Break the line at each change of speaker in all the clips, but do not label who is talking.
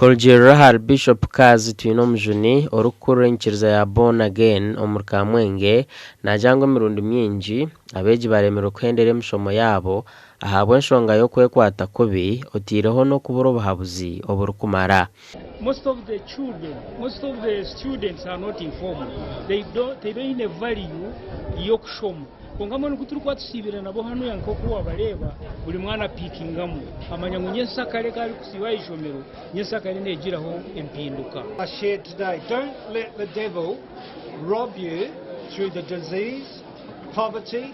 Kurugiirira ahari Bishop Kazi Twinomujuni orikukurira enyikiriza ya Born Again omuri Kamwenge, naagira ngu emirundi mingi abeegi baremirwe kuhendera emishomo yaabo ahabw'enshonga y'okwekwata kubi oteireho n'okubura obuhabuzi oburikumara.
Most of the children, most of the students are not informed. They don't, tibaine value y'okushoma. Kwonka mbwenu ku turikuba tusiibire nabo hanuya nk'oku wabareeba, buri mwana apiikingamu. Amanya ngu nyensakare ku arikusiiba aha ishomero, nyensakare neegiraho empinduka.
I shared today. Don't let the devil rob you through the disease, poverty,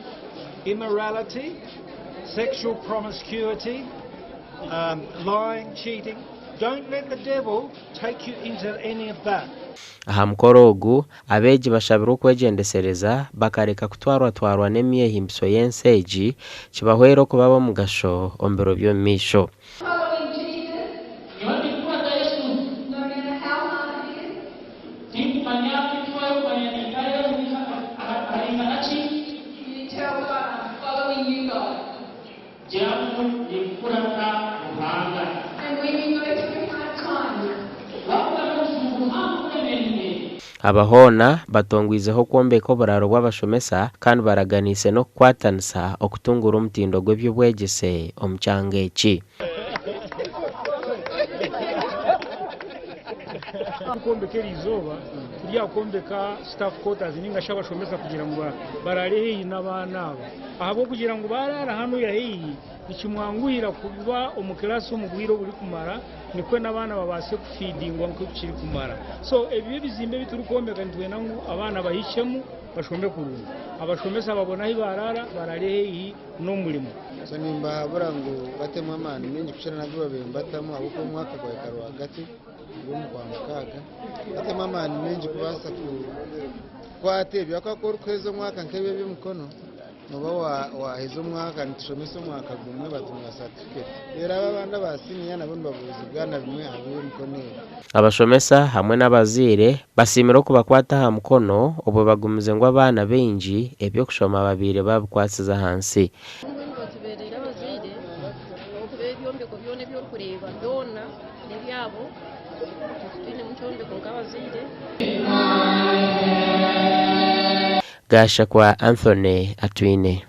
immorality, sexual promiscuity, um, lying, cheating. Don't let the devil take you into any of that.
Aha mukoro ogu, abeegi bashabirwe okwegyendesereza bakareka kutwarwatwarwa n'emyehimbiso y'ensi egi kibahwere okuba ab'omugasho omu biro by'omu maisho.
Following Jesus,
Nyowe ndikukurata Yesu.
no matter how hard it is,
Tinkumanya titwayokumanya ninkare haringana ki.
you tell God, I'm following you, God.
Gira ngu ninkukurata Ruhanga.
And when you go through hard times,
Waabugana obuzibu buhango buremereire.
Aba hoona batongwizeho okwombeka oburaaro bw'abashomesa kandi baraganiise n'okukwatanisa okutunguura omutindo gw'eby'obwegyese omu kyanga eki.
Turikwombeka eriizooba turi aha kwombeka staff quarters ninga shi abashomesa kugira ngu baraare haihi n'abaana aba. Ahabw'okugira ngu baaraara hanuya haihi nikimwanguhira kuba omu kilaasi omu bwire oburikumara nikwo n'abaana babaase kufiidingwa nk'oku kirikumara. So ebi ebizimbe ebi turikwombeka nitwenda ngu abaana bahikyemu bashome kurungi. Abashomesa babone ahu baaraara, baraare haihi n'omurimo.
So nimbahabura ngu batemu amaani maingi kukira n'agu babaire nibatamu ahabw'okuba omwaka gwahika rwagati gw'omukwamukaaga. Batemu amaani maingi kubaasa kukwata ebyo ahakuba ku orikuheza omwaka nk'ebi eby'emikono nooba waaheza omwaka, nitushomesa omwaka gumwe batunga satifiketi. Reero abo abandi aba siniya nabo nibabuuzibwa na bimwe aha by'emikono ebi.
Abashomesa hamwe n'abazaire basiimire okubakwata aha mukono obwo bagumize ngu abaana baingi eby'okushoma babaire babikwatsize ahansi.
Mbwenu batubeereire abazaire ahabw'okuba ebyombeko byona ebi orikureeba byona n'ebyabo, itwe titwinemu kyombeko nk'abazaire.
Gashakwa Anthony Atwine.